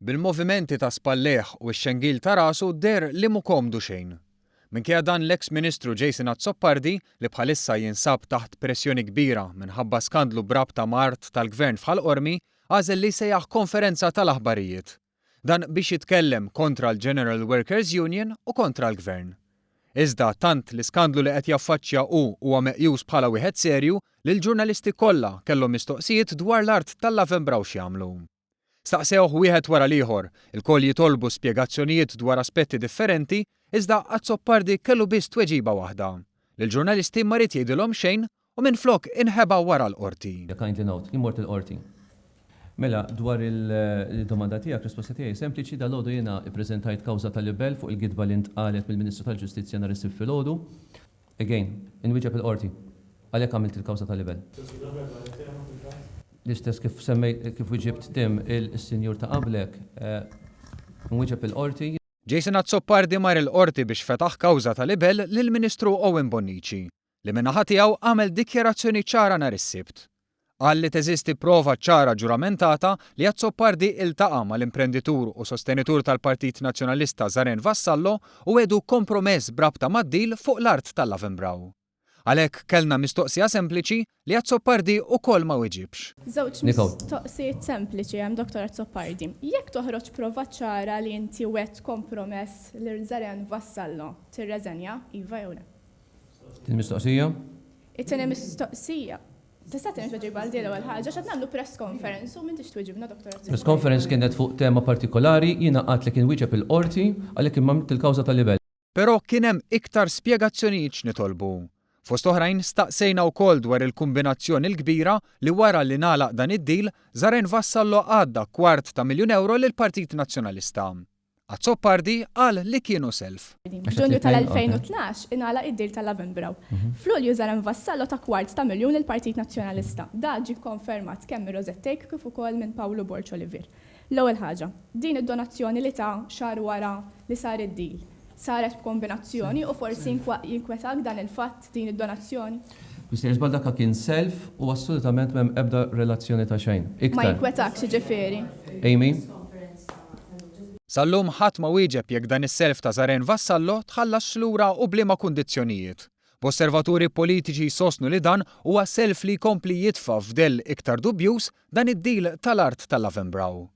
Bil-movimenti ta' spallejh u x-xengil ta' rasu deher li mhu komdu xejn. Minkejja dan l-eks Ministru Jason Azzopardi, li bħalissa jinsab taħt pressjoni kbira minħabba skandlu b'rabta ma' art tal-Gvern f'Ħal Qormi, għażel li jsejjaħ konferenza tal-aħbarijiet. Dan biex jitkellem kontra l-General Workers Union u kontra l-Gvern. Iżda tant l-iskandlu li qed jaffaċċja hu huwa meqjus bħala wieħed serju li l-ġurnalisti kollha kellhom mistoqsijiet dwar l-art tal-Lavenbraw x'jagħmlu. Staqsewh wieħed wara l-ieħor, ilkoll jitolbu spjegazzjonijiet dwar aspetti differenti, iżda Azzopardi kellu biss tweġiba waħda. Lill-ġurnalisti ma ried jgħidilhom xejn u minflok inħeba wara l-qorti. Kindly note, jien mort il-qorti. Mela, dwar il-domanda tiegħek, risposta tiegħi sempliċi, dalgħodu jiena ppreżentajt kawża ta' libell fuq il-gidba li ntqalet mill-Ministru tal-Ġustizzja nhar is-Sibt filgħodu. Again, inwieġeb il-qorti. Għalhekk għamilt il-kawża ta' libell. L-istess kif semmejt, kif wieġibt Tim is-sinjur ta' qablek, nwieġeb il-qorti. Jason Azzopardi mar il-Qorti biex fetaħ kawża ta' libell lill-Ministru Owen Bonnici, li min-naħa tiegħu għamel dikjarazzjoni ċara nhar is-Sibt. Qal li teżisti prova ċara ġuramentata li Azzopardi iltaqa' mal-imprenditur u sostenitur tal-Partit Nazzjonalista Zaren Vassallo u wegħdu kompromess b'rabta mad-deal fuq l-art tal-Lavenbrau. Għalhekk kellna mistoqsija sempliċi li Azzopardi ukoll ma wiġibx. Żewġ mistoqsijiet sempliċi hemm Dottor Azzopardi. Jekk toħroġ prova ċara li inti wegħdt kompromess lil Zaren Vassallo, tirreżenja, iva jew le? Tieni mistoqsija? It-tieni mistoqsija, Tista' tagħtini tweġiba għal din l-ewwel ħaġa għax qed nagħmlu press conference u m'intix twiġibna Dottor Azzopardi. Press conference kienet fuq tema partikolari, jiena għedt li kien wieġeb il-Qorti għalhekk imma għamilt il-kawża ta' libell. Però kien hemm iktar spjegazzjonijiet x'nitolbu. Fost oħrajn staqsejna wkoll dwar il-kumbinazzjoni l-kbira li wara li ngħalaq dan id-deal, Zaren Vassallo għadda kwart ta' miljun ewro lill-Partit Nazzjonalista. Azzopardi qal li kienu self. F'Ġunju tal-2012 ingħalaq id-deal tal-Lavenbrau. F'Lulju Zaren Vassallo ta kwart ta' miljun lill-Partit Nazzjonalista. Dan ġie kkonfermat kemm minn Rosette Thake kif ukoll minn Pawlu Borg Olivier. L-ewwel ħaġa, din id-donazzjoni li ta xahar wara li sar id-deal, saret b'kombinazzjoni u forsi jinkwetak dan il-fatt, din id-donazzjoni? Mister Żball dak kien self u assolutament m'hemm ebda relazzjoni ta' xejn. Ma Iktar. jinkwetakx jiġifieri? Amy? Sal-lum ħadd ma wieġeb jekk dan is-self ta' Zaren Vassallo tħallasx lura u b'liema kundizzjonijiet. B'osservaturi politiċi jsostnu li dan huwa self li jkompli jitfa' f'dell iktar dubjuż dan id-deal tal-art tal-Lavenbrau.